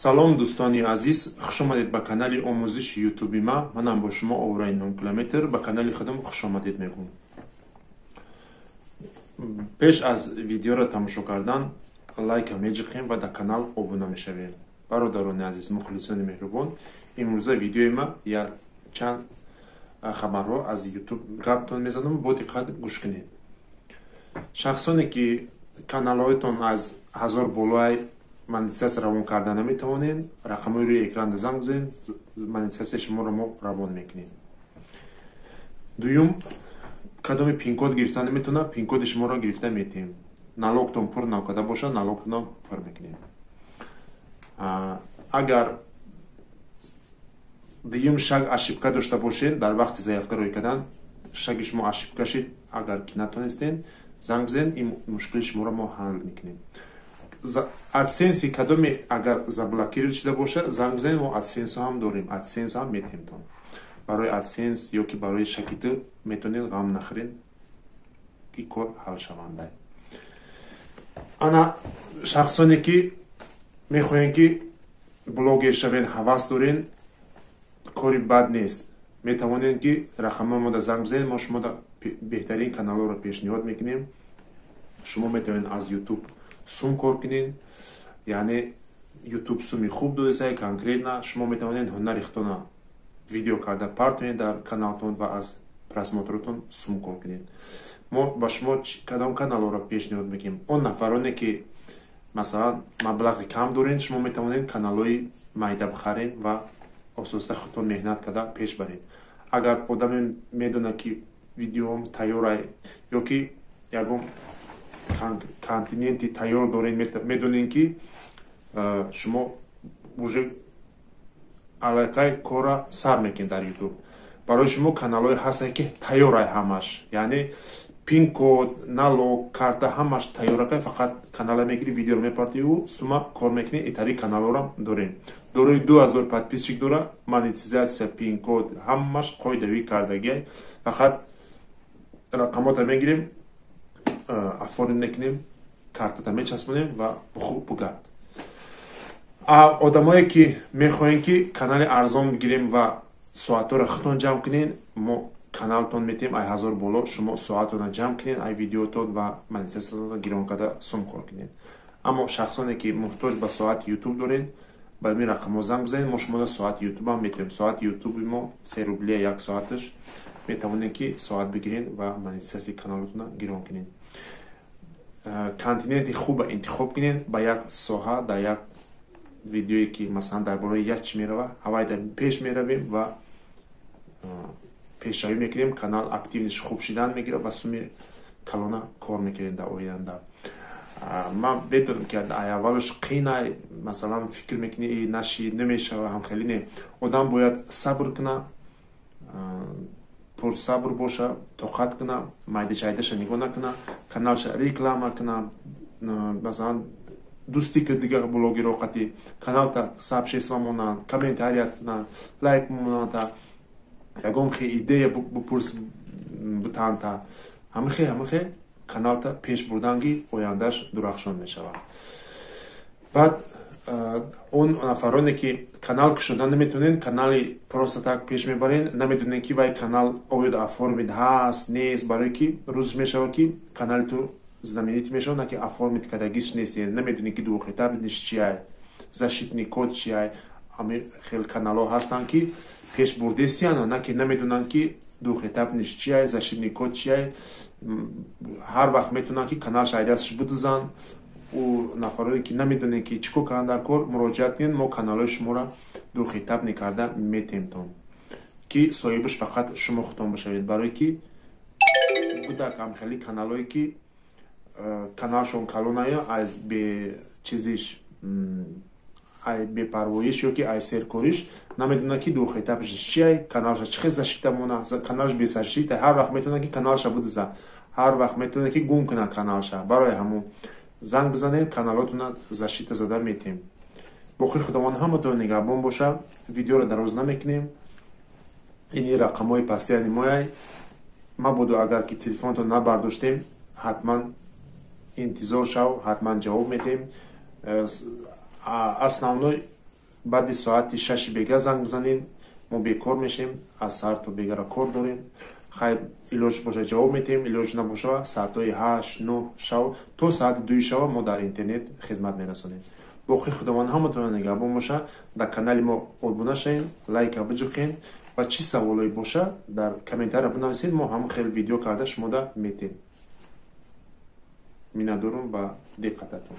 Салом, дӯстони азиз, хушомадед ба канали омӯзиши ютуби ма. Манам бо шумо Овраи 9 километр. Ба канали худам хушомадед мегӯм. Пеш аз видеоро тамошо кардан лайка меҷиқем ва дар канал обуна мешавем. Бародарони азиз, мухлисони меҳрубон, имрӯза видеои ма якчанд хабарҳо аз Ютуб гаптон мезанам, бо диққат гӯш кунед. Шахсоне ки каналҳоятон аз 1000 болоай, монетизатсия равон карда наметавонед, рақамҳои рӯи экран занг бизанед, монетизатсияи шуморо мо равон мекунем. Дуюм, кадоме пинкод гирифта наметавонад, пинкоди шуморо гирифта метиҳем. Налогтон пур накарда бошад, налогтонам пур мекунем. Агар дуюм шаг ошибка дошта бошед, дар вақти заявка рӯй кардан шаги шумо ошибка шид, агар ки натонистед, занг бизанед, ин мушкили шуморо мо ҳал мекунем. Адсенси кадоме агар заблокировать шуда бошад, занг бизанед, мо адсенс ҳам дорем, адсенс ҳам метиҳемтон. Барои адсенс ё ки барои шакиту метавонед ғам нахӯред, ин кор ҳалшаванда. Ана шахсоне ки мехоҳем ки блогер шавен, ҳавас дорен, кори бад нест, метавонед ки рақамҳои мода занг бизанед, мо шумода беҳтарин каналҳоро пешниҳод мекунем. Шумо метавонед аз Ютуб сум кор кунед, яъне Ютуб суми хуб додесай. Конкретно шумо метавонед ҳунари худтона видео карда партоед дар каналтон ва аз просмотротон сум кор кунед. Мо ба шумо кадом каналҳоро пешниҳод мекунем? Он нафароне ки, масалан, маблағи кам доред, шумо метавонед каналҳои майда бихаред ва ососта худтон меҳнат карда пеш баред. Агар одаме медонад ки видеом тайёра ё ки ягон контенти тайёр доред, медонед ки шумо уже аллакай кора сар мекунед дар Ютуб, барои шумо каналҳое ҳастанд ки тайёрай ҳамаш, яъне пин-код, налог, карта ҳамаш тайёракай, фақат канала мегирӣ, видеоро мепартиву сума кор мекунӣ. Итари каналҳоро дорем, дорои 2000 подписчик дора, монетизатсия, пин-код ҳамаш қоидавӣ кардагиай, фақат рақамотро мегирем, оформить мекунем, картата мечаспонем ва хуб бугард. Одамое ки мехоҳем ки канали арзон бигирем ва соатҳоро худтон ҷамъ кунед, мо каналтон метиҳем. Ай 1000 боло шумо соатона ҷамъ кунед, ай видеотон ва монетизатсияро гирон карда сум кор кунед. Аммо шахсоне ки муҳтоҷ ба соати Ютуб доред, ба ин рақамҳо занг бизанед, мо шуморо соати Ютубам метиҳем. Соати Ютуби мо 3 рублия як соаташ. Метавонед ки соат бигиред ва монетизатсияи каналотона гирон кунед. Контенти хуба интихоб кунед ба як соҳа, дар як видеое ки, масалан, дар бораи як чӣ мерава, ҳавайда пеш меравем ва пешравӣ мекунем, канал активныйш хуб шидан мегирад ва суми калона кор мекунем дар оянда. Ман медонам ки аввалаш қинай, масалан, фикр мекунӣ, наши намешава, ҳамхелӣ не. Одам бояд сабр куна, пурсабр боша, тоқат куна, майдачайдаша нигоҳ накуна, каналша реклама куна, масалан, дӯстӣ ки дигар блогеро қати каналта сообщество монанд, комментария кунанд, лайк монанда, ягон хе идея бупурс бутанта, ҳамихе каналта пеш бурданги ояндаш дурахшон мешавад. Баъд он нафароне ки канал кушода наметонед, канали просто так пеш мебаред, намедонед ки вай канал оёд оформить ҳаст, нест, барое ки рӯзш мешавад ки канали ту знаменитый мешавад, на ки оформить кардагиш нест, намедонед ки двухэтапныйш чиай, защитный код чиай. Ами хел каналҳо ҳастанд ки пеш бурдесияна, на ки намедонанд ки двухэтапныйш чиай, защитный код чиай. Ҳар вақт метавонанд ки каналша айдастш будузанд. Ӯ нафароне ки намедонед ки чӣ кор кардан дар кор, муроҷиат кунед, мо каналҳои шуморо двухэтапный карда метемтон ки соҳибаш фақат шумо худтон бошавед, барое ки будак ҳамхели каналҳое ки каналшон калоная, аз бечизиш, бепарвоиш ё ки ай серкориш намедонад ки двухэтапш чиай, каналша чӣ хел защита мона, каналш без защита, ҳар вақт метавонад ки каналша будуза, ҳар вақт метавонад ки гум кунад каналша. Барои ҳамон занг бизанед, каналотона защита зада метиҳем. Боқи Худованд ҳаматон нигаҳбон боша. Видеоро дароз намекунем. Ини рақамҳои пастияни мояй. Мабодо агар ки телефонтон набардоштем, ҳатман интизор шав, ҳатман ҷавоб медиҳем. Основной Баъди соати 6 бега занг бизанед, мо бекор мешем, аз саҳар то бегара кор дорем. Хайр, илоҷ боша, ҷавоб метиҳем, илоҷ набоша, соатҳои 8, 9 шав то соати 2 шава мо дар интернет хизмат мерасонем. Боқӣ Худованд ҳаматона нигаҳбон боша. Дар канали мо обуна шавед, лайка биҷухед ва чӣ саволое боша, дар комментария бинависед, мо ҳамон хел видео карда шумода метем. Миннатдорум ба диққататон.